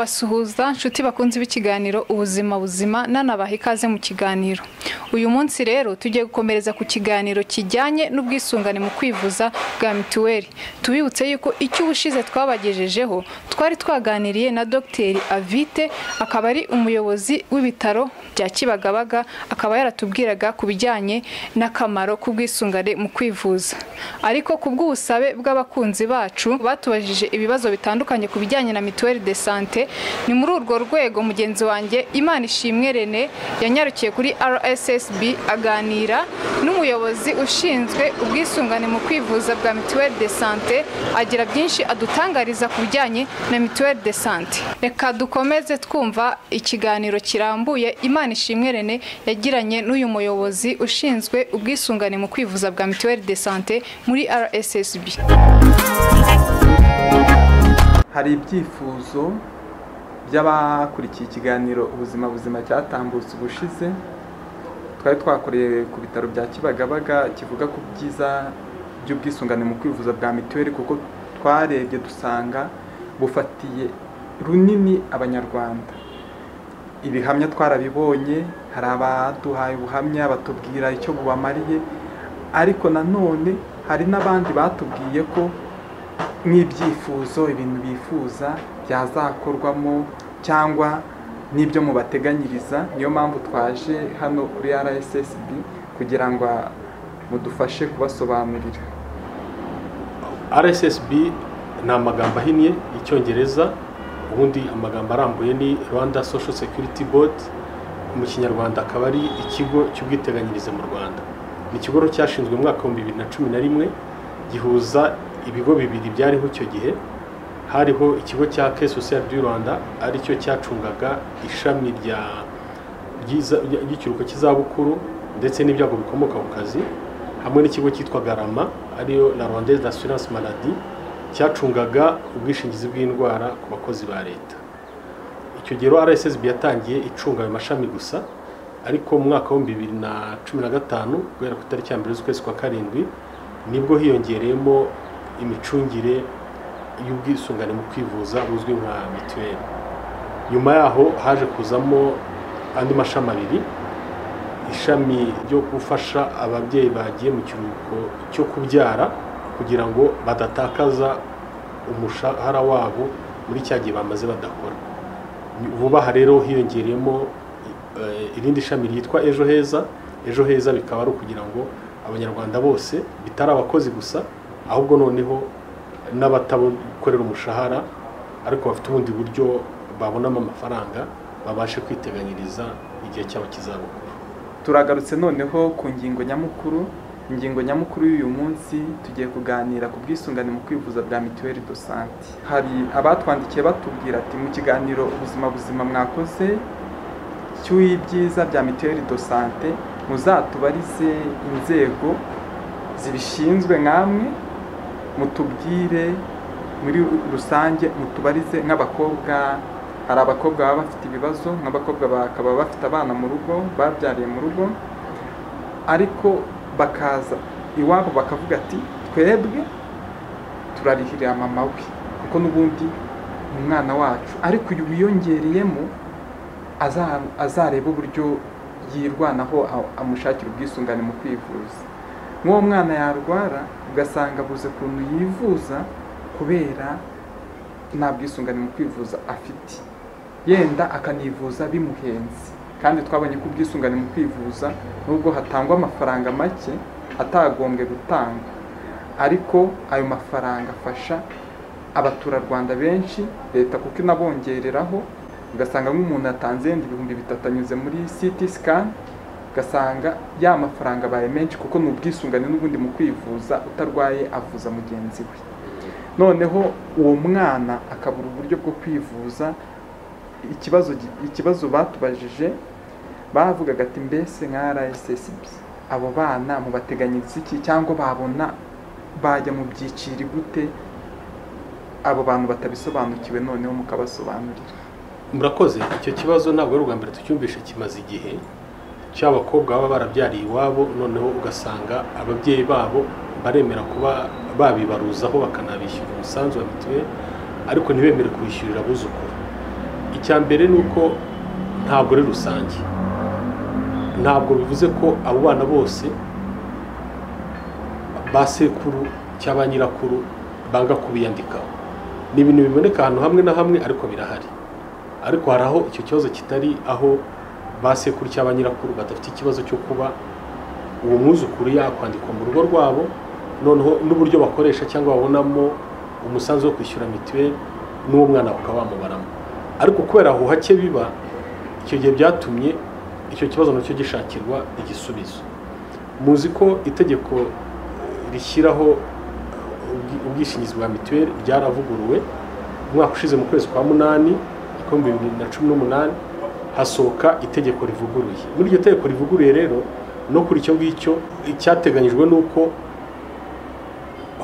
Kubasuhuza nshuti bakunze b'ikiganiro Ubuzima Buzima, nanabaha ikaze mu kiganiro. Uyu munsi rero tugiye gukomereza ku kiganiro kijyanye n'ubwisungane mu kwivuza bwa mituweli. Tubibutse yuko icyo ubushize twabagejejeho twari twaganiriye na Dr Avite, akaba ari umuyobozi w'ibitaro bya Kibagabaga, akaba yaratubwiraga ku bijyanye n'akamaro k'ubwisungane mu kwivuza. Ariko ku bw'ubusabe bw'abakunzi bacu batubajije ibibazo bitandukanye ku bijyanye na mutuelle de santé, ni muri urwo rwego mugenzi wanjye Imana Ishimwe Rene yanyarukiye kuri RSSB aganira n'umuyobozi ushinzwe ubwisungane mu kwivuza bwa mutuelle de santé, agira byinshi adutangariza ku bijyanye na mutuelle de santé. Reka dukomeze twumva ikiganiro kirambuye Imana Ishimwe Rene yagiranye n'uyu muyobozi ushinzwe ubwisungane mu kwivuza bwa mutuelle de santé muri RSSB. Hari ibyifuzo by'abakurikiye ikiganiro Ubuzima Buzima cyatambutse ubushize twari twakoreye ku bitaro bya Kibagabaga, kivuga ku byiza by'ubwisungane mu kwivuza bwa mituweli, kuko twarebye dusanga bufatiye runini Abanyarwanda. Ibihamya twarabibonye, hari abaduhaye ubuhamya batubwira icyo bubamariye, ariko nanone hari n'abandi batubwiye ko n'ibyifuzo, ibintu bifuza byazakorwamo cyangwa n'ibyo mubateganyiriza. Niyo mpamvu twaje hano kuri RSSB kugira ngo mudufashe kubasobanurira. RSSB ni amagambo ahinnye y'Icyongereza, ubundi amagambo arambuye ni Rwanda Social Security Board, mu Kinyarwanda akaba ari ikigo cy'ubwiteganyirize mu Rwanda. Ni ikigo cyashinzwe mu mwaka wa 2011, gihuza ibigo bibiri byariho icyo gihe. Hariho ikigo cya Caisse Sociale du Rwanda, aricyo cyacungaga ishami ry'ikiruhuko cy'izabukuru ndetse n'ibyago bikomoka ku kazi, hamwe n'ikigo cyitwa Garama, ariyo la Rwandaise d'Assurance Maladie, cyacungaga ubwishingizi bw'indwara ku bakozi ba leta. Icyo gihe RSSB yatangiye icunga ayo mashami gusa, ariko mu mwaka wa 2015 guhera ku itariki ya 1 z'ukwezi kwa 7 nibwo hiyongereyemo imicungire y'ubwisungane mu kwivuza buzwi nka mituweli. Nyuma yaho haje kuzamo andi mashami abiri, ishami ryo gufasha ababyeyi bagiye mu kiruhuko cyo kubyara kugira ngo badatakaza umushahara wabo muri cya gihe bamaze badakora. Vuba aha rero hiyongereyemo irindi shami ryitwa Ejo Heza. Ejo Heza bikaba ari ukugira ngo Abanyarwanda bose, bitari abakozi gusa, ahubwo noneho n'abatakorera umushahara ariko bafite ubundi buryo babonamo amafaranga, babashe kwiteganyiriza igihe cyabo cy'izabukuru. Turagarutse noneho ku ngingo nyamukuru. Ingingo nyamukuru y'uyu munsi tugiye kuganira ku bwisungane mu kwivuza bwa mutuelle de santé. Hari abatwandikiye batubwira ati mu kiganiro Ubuzima Buzima mwakoze cy'ibyiza bya mutuelle de santé, muzatubarize inzego zibishinzwe nkamwe, mutubwire muri rusange, mutubarize nk'abakobwa. Hari abakobwa baba bafite ibibazo, nk'abakobwa bakaba bafite abana mu rugo, babyariye mu rugo, ariko bakaza iwabo bakavuga ati twebwe turarihirira mama we kuko n'ubundi ni umwana wacu, ariko uyu wiyongereyemo azareba uburyo yirwanaho amushakira ubwisungane mu kwivuza. Nk'uwo mwana yarwara ugasanga abuze ukuntu yivuza kubera nta bwisungane mu kwivuza afite, yenda akanivuza bimuhenze. Kandi twabonye ko ubwisungane mu kwivuza nubwo hatangwa amafaranga make atagombwe gutangwa, ariko ayo mafaranga afasha abaturarwanda benshi, leta kuko inabongereraho. Ugasanga nk'umuntu atanze yenda 3000 anyuze muri CT scan, ugasanga ya mafaranga abaye menshi kuko ni ubwisungane n'ubundi mu kwivuza, utarwaye avuza mugenzi we. Noneho uwo mwana akabura uburyo bwo kwivuza. Ikibazo batubajije bavugaga ati mbese nka RSSB abo bana mubateganyiriza iki, cyangwa babona bajya mu byiciro gute abo bantu batabisobanukiwe, noneho mukabasobanurira? Murakoze. Icyo kibazo ntabwo ari ubwa mbere tucyumvishe, kimaze igihe, cy'abakobwa baba barabyariye iwabo, noneho ugasanga ababyeyi babo baremera kuba babibaruzaho bakanabishyura umusanzu wa mituweli, ariko ntibemere kwishyurira abuzukuru. Icya mbere ni uko ntabwo ari rusange, ntabwo bivuze ko abo bana bose ba sekuru cyangwa nyirakuru banga kubiyandikaho. Ni ibintu biboneka ahantu hamwe na hamwe ariko birahari. Ariko hari aho icyo kibazo kitari, aho ba sekuru cyangwa nyirakuru badafite ikibazo cyo kuba uwo mwuzukuru yakwandikwa mu rugo rwabo, noneho n'uburyo bakoresha cyangwa babonamo umusanzu wo kwishyura mituweli n'uwo mwana bakaba bamubaramo. Ariko kubera aho hake biba, icyo gihe byatumye icyo kibazo nacyo gishakirwa igisubizo. Muzi ko itegeko rishyiraho ubwishingizi bwa mituweli ryaravuguruwe umwaka ushize mu kwezi kwa 8 2018, hasohoka itegeko rivuguruye. Muri iryo tegeko rivuguruye rero no kuri icyo ngicyo icyateganyijwe nuko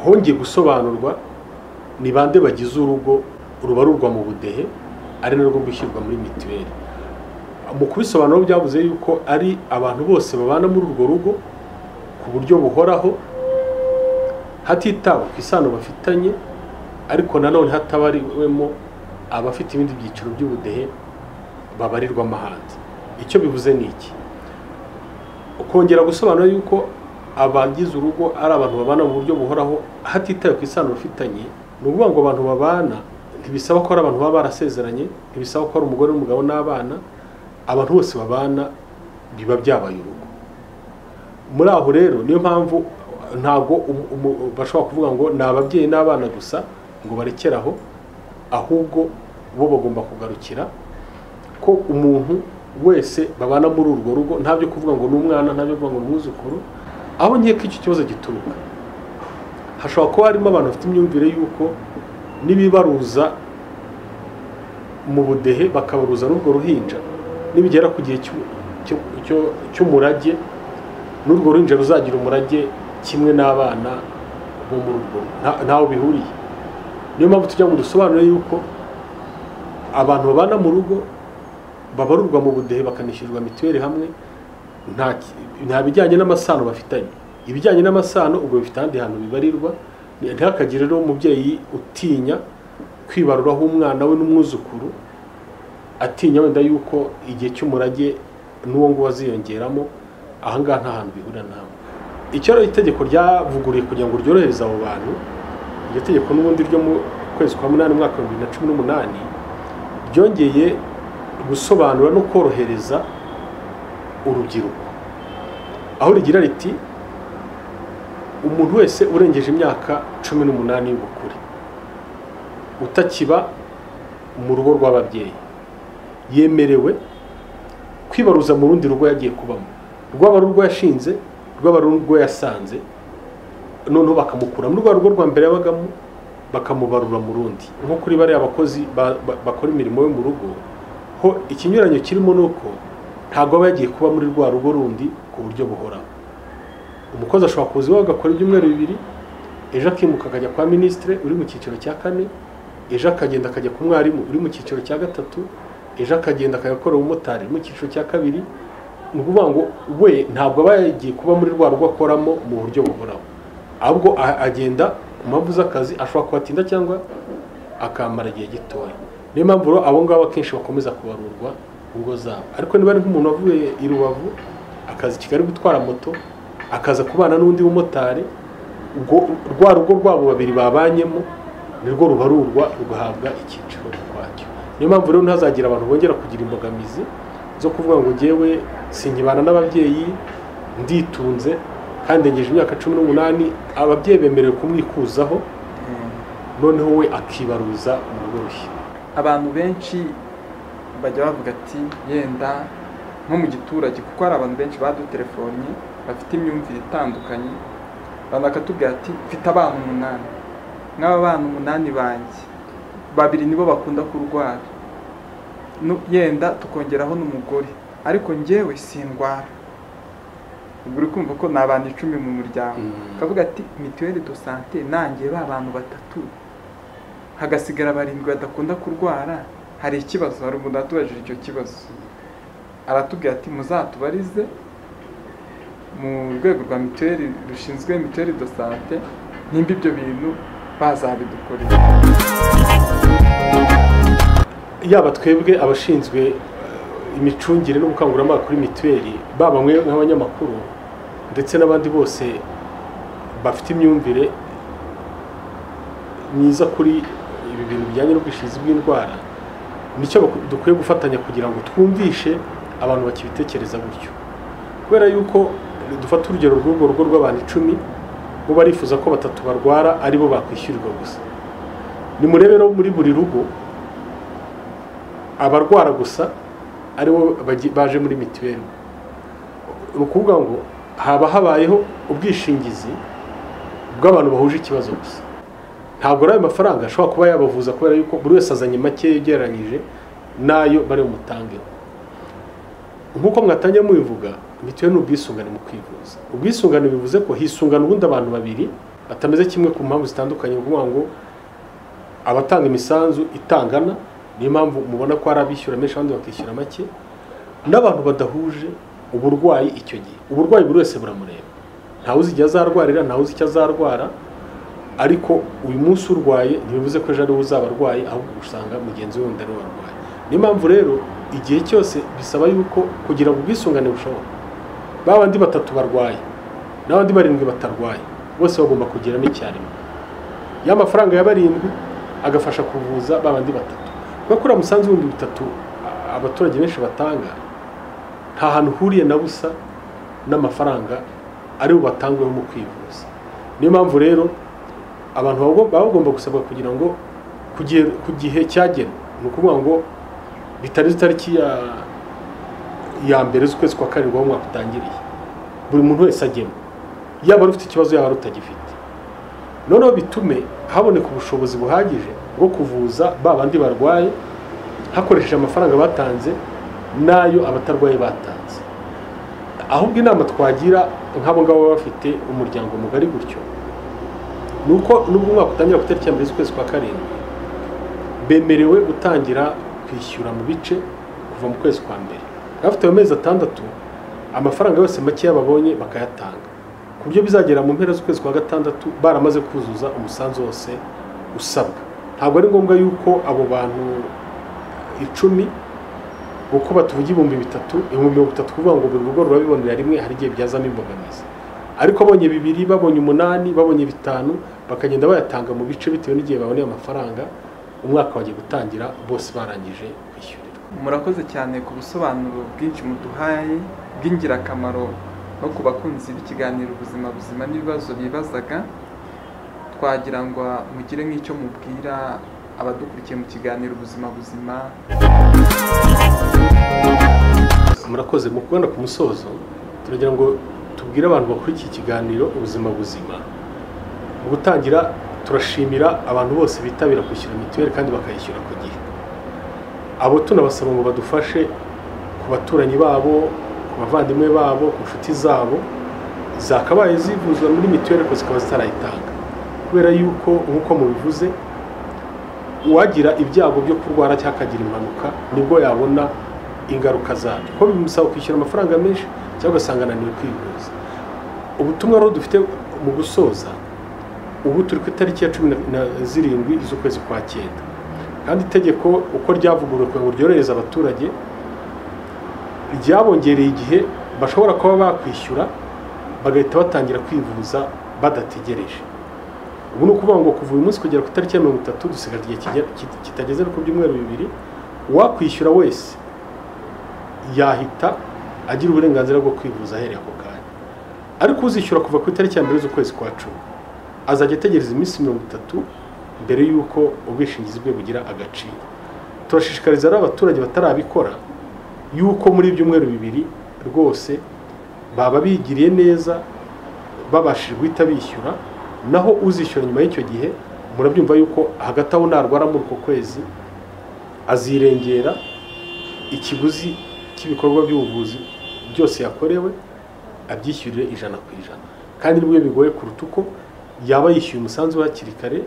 hongeye gusobanurwa ni bande bagize urugo rubarurwa mu budehe ari narwo gushyirwa muri mituweli. Mu kubisobanura byavuze yuko ari abantu bose babana muri urwo rugo ku buryo buhoraho, hatitawe ku isano bafitanye, ariko nanone hatabariwemo abafite ibindi byiciro by'ubudehe babarirwa amahandi. Icyo bivuze ni iki? Kongera gusobanura yuko abagize urugo ari abantu babana mu buryo buhoraho hatitawe ku isano bafitanye, ni ukuvuga ngo abantu babana ntibisaba ko ari abantu baba barasezeranye, ntibisaba ko ari umugore n'umugabo n'abana, abantu bose babana biba byabaye urugo. Muri aho rero niyo mpamvu ntabwo bashobora kuvuga ngo ni ababyeyi n'abana gusa ngo barekeraho, ahubwo bo bagomba kugarukira ko umuntu wese babana muri urwo rugo, ntabyo kuvuga ngo ni umwana, ntabyo kuvuga ngo ni umwuzukuru. Aho nkeka icyo kibazo gituruka, hashobora kuba harimo abantu bafite imyumvire y'uko nibibaruza mu budehe bakabaruza n'urwo ruhinja, nibigera ku gihe cy'umurage n'urwo ruhinja ruzagira umurage kimwe n'abana bo muri urwo rugo, ntaho bihuriye. Niyo mpamvu tujya ngo dusobanure yuko abantu babana mu rugo babarurwa mu budehe bakanishyurwa mituweli hamwe, nta bijyanye n'amasano bafitanye. Ibijyanye n'amasano ubwo bifite ahandi hantu bibarirwa. Ntihakagire rero umubyeyi utinya kwibaruraho umwana we n'umwuzukuru, atinya wenda yuko igihe cy'umurage n'uwo nguwo aziyongeramo. Aha ngaha nta hantu bihurira na hamwe. Icyo rero itegeko ryavuguruye kugira ngo ryorohereze abo bantu, iryo tegeko n'ubundi ryo mu kwezi kwa 8 umwaka wa 2018 ryongeye gusobanura no korohereza urubyiruko, aho rigira riti umuntu wese urengeje imyaka 18 y'ubukure utakiba mu rugo rw'ababyeyi yemerewe kwibaruza mu rundi rugo yagiye kubamo, rwaba urwo yashinze, rwaba urwo yasanze, noneho bakamukura muri rwa rugo rwa mbere yabagamo bakamubarura mu rundi. Nko kuri bariya abakozi bakora imirimo yo mu rugo, ho ikinyuranyo kirimo nuko ntabwo aba yagiye kuba muri rwa rugo rundi ku buryo buhoraho. Umukozi ashobora kuza iwawe agakora ibyumweru 2, ejo akimuka akajya kwa minisitiri uri mu cyiciro cya 4, ejo akagenda akajya ku mwarimu uri mu cyiciro cya 3, ejo akagenda akajya gukora umumotari mu cyiciro cya 2. Ni ukuvuga ngo we ntabwo aba yagiye kuba muri rwa rugo akoramo mu buryo buhoraho, ahubwo agenda ku mpamvu z'akazi, ashobora kuhatinda cyangwa akamara igihe gitoya. Niyo mpamvu rero abo ngabo akenshi bakomeza kubarurwa ngo zabo. Ariko niba ari nk'umuntu wavuye i Rubavu akaza i Kigali gutwara moto, akaza kubana n'undi mumotari, ubwo rwa rugo rwabo babiri babanyemo nirwo rubarurwa rugahabwa icyiciro kwacyo. Niyo mpamvu rero ntazagira abantu bongera kugira imbogamizi zo kuvuga ngo njyewe sinkibana n'ababyeyi, nditunze kandi ngejeje imyaka 18, ababyeyi bemerewe kumwikuzaho, noneho we akibaruza mu rugo rushya. Abantu benshi bajya bavuga ati yenda nko mu giturage, kuko hari abantu benshi badutelefonnye bafite imyumvire itandukanye, bakatubwira ati mfite abana 8, nk'aba bana 8 banjye 2 nibo bakunda kurwara, yenda tukongeraho n'umugore, ariko njyewe sindwara. Ubwo uri kumva ko ni abantu 10 mu muryango. Kavuga ati mituweli de sante nanjye ba bantu 3 hagasigara 7 badakunda kurwara, hari ikibazo. Hari umuntu atubajije icyo kibazo, aratubwira ati muzatubarize mu rwego rwa mituweli rushinzwe mituweli de sante nimba ibyo bintu bazabidukorera. Yaba twebwe abashinzwe imicungire n'ubukangurambaga kuri mituweli, baba mwe nk'abanyamakuru ndetse n'abandi bose bafite imyumvire myiza kuri ibi bintu bijyanye n'ubwishingizi bw'indwara, nicyo dukwiye gufatanya kugira ngo twumvishe abantu bakibitekereza gutyo. Kubera yuko dufata urugero rw'urwo rugo rw'abantu 10, bo barifuza ko 3 barwara ari bo bakwishyurirwa gusa. Nimurebe rero muri buri rugo abarwara gusa ari bo baje muri mituweli, ni ukuvuga ngo haba habayeho ubwishingizi bw'abantu bahuje ikibazo gusa. Ntabwo ari ayo mafaranga ashobora kuba yabavuza, kubera yuko buri wese azanye make yegeranyije n'ayo bari bumutangeho. Nk'uko mwatangiye mubivuga, mituweli ni ubwisungane mu kwivuza. Ubwisungane bivuze ko hisungana ubundi abantu babiri batameze kimwe ku mpamvu zitandukanye, kuvuga ngo abatanga imisanzu itangana, niyo mpamvu mubona ko hari abishyura menshi abandi bakishyura make, n'abantu badahuje uburwayi. Icyo gihe uburwayi buri wese buramureba, ntawe uzi igihe azarwarira, ntawe uzi icyo azarwara, ariko uyu munsi urwaye ntibivuze ko ejo ari we uzaba arwaye, ahubwo usanga mugenzi we wundi ari we warwaye. Niyo mpamvu rero igihe cyose bisaba yuko kugira ngo ubwisungane bushoboke, ba bandi 3 barwaye n'abandi 7 batarwaye bose bagomba kugeramo icyarimwe. Ya mafaranga ya 7 agafasha kuvuza ba bandi 3. Kuko uriya musanzu w'ibihumbi 3 abaturage benshi batanga nta hantu uhuriye na busa n'amafaranga ari bubatangweho mu kwivuza. Niyo mpamvu rero abantu baba bagomba gusabwa kugira ngo ku gihe cyagenwe, ni ukuvuga ngo bitarenze itariki ya 1 z'ukwezi kwa 7 aho umwaka utangiriye, buri muntu wese agema, yaba ufite ikibazo yaba utagifite. Noneho bitume haboneka ubushobozi buhagije bwo kuvuza ba bandi barwaye hakoresheje amafaranga batanze n'ayo abatarwaye batanze. Ahubwo inama twagira nk'abo ngabo baba bafite umuryango mugari gutyo, nuko nubwo umwaka utangira ku itariki ya 1 z'ukwezi kwa 7, bemerewe gutangira kwishyura mu bice kuva mu kwezi kwa 1. Bafite amezi 6, amafaranga yose make babonye bakayatanga, ku buryo bizagera mu mpera z'ukwezi kwa 6 baramaze kuzuza umusanzu wose usabwa. Ntabwo ari ngombwa yuko abo bantu 10 uko batuvuga 3000, 30,000 kuvuga ngo buri rugo rurabibonera rimwe, hari igihe byazamo imbogamizi. Ariko babonye 2, babonye 8, babonye 5, bakagenda bayatanga mu bice bitewe n'igihe baboneye amafaranga, umwaka wagiye gutangira bose barangije kwishyurirwa. Murakoze cyane ku busobanuro bwinshi muduhaye bw'ingirakamaro no ku bakunzi b'ikiganiro Ubuzima Buzima n'ibibazo bibazaga. Twagira ngo mugire nk'icyo mubwira abadukurikiye mu kiganiro Ubuzima Buzima. Murakoze. Mu kugana ku musozo, turagira ngo tubwire abantu bakurikiye ikiganiro Ubuzima Buzima. Mu gutangira turashimira abantu bose bitabira kwishyura mituweli kandi bakayishyura ku gihe. Abo tunabasaba ngo badufashe ku baturanyi babo, ku bavandimwe babo, ku nshuti zabo zakabaye zivuzwa muri mituweli ariko zikaba zitarayitanga. Kubera yuko nk'uko mubivuze, uwagira ibyago byo kurwara cyangwa akagira impanuka nibwo yabona ingaruka zabyo, kuko bimusaba kwishyura amafaranga menshi cyangwa ugasanga ananiwe kwivuza. Ubutumwa rero dufite mu gusoza, ubu turi ku itariki ya 17 z'ukwezi kwa 9, kandi itegeko uko ryavuguruwe kugira ngo ryorohereze abaturage, ryabongereye igihe bashobora kuba bakwishyura bagahita batangira kwivuza badategereje. Ubu ni ukuvuga ngo kuva uyu munsi kugera ku itariki ya 30, dusigaje igihe kitageze no ku byumweru 2, uwakwishyura wese yahita agira uburenganzira bwo kwivuza ahereye ako kanya. Ariko uzishyura kuva ku itariki ya 1 z'ukwezi kwa 10 azajya ategereza iminsi 30 mbere y'uko ubwishingizi bwe bugira agaciro. Turashishikariza rero abaturage batarabikora yuko muri ibyumweru 2 rwose baba bigiriye neza babashije guhita bishyura, naho uzishyura nyuma y'icyo gihe murabyumva yuko hagati aho narwara muri uko kwezi azirengera ikiguzi cy'ibikorwa by'ubuvuzi byose yakorewe, abyishyurire 100%. Kandi nibwo bigoye kuruta uko yaba yishyuye umusanzu hakiri kare,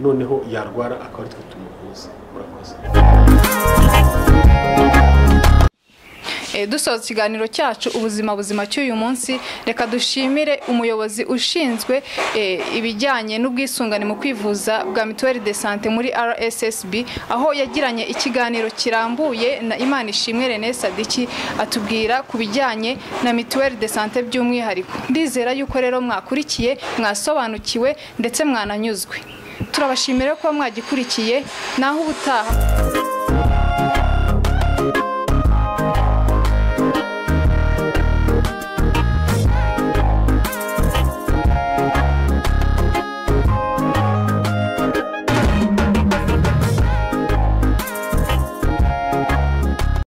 noneho yarwara akaba ari twe tumuvuza. Murakoze. Dusoza ikiganiro cyacu Ubuzima Buzima cy'uyu munsi, reka dushimire umuyobozi ushinzwe ibijyanye n'ubwisungane mu kwivuza bwa Mituweli de Sante muri RSSB, aho yagiranye ikiganiro kirambuye na Imana Ishimwe René Sadiki, atubwira ku bijyanye na Mituweli de Sante by'umwihariko. Ndizera yuko rero mwakurikiye, mwasobanukiwe ndetse mwananyuzwe. Turabashimira kuba mwagikurikiye, naho ubutaha.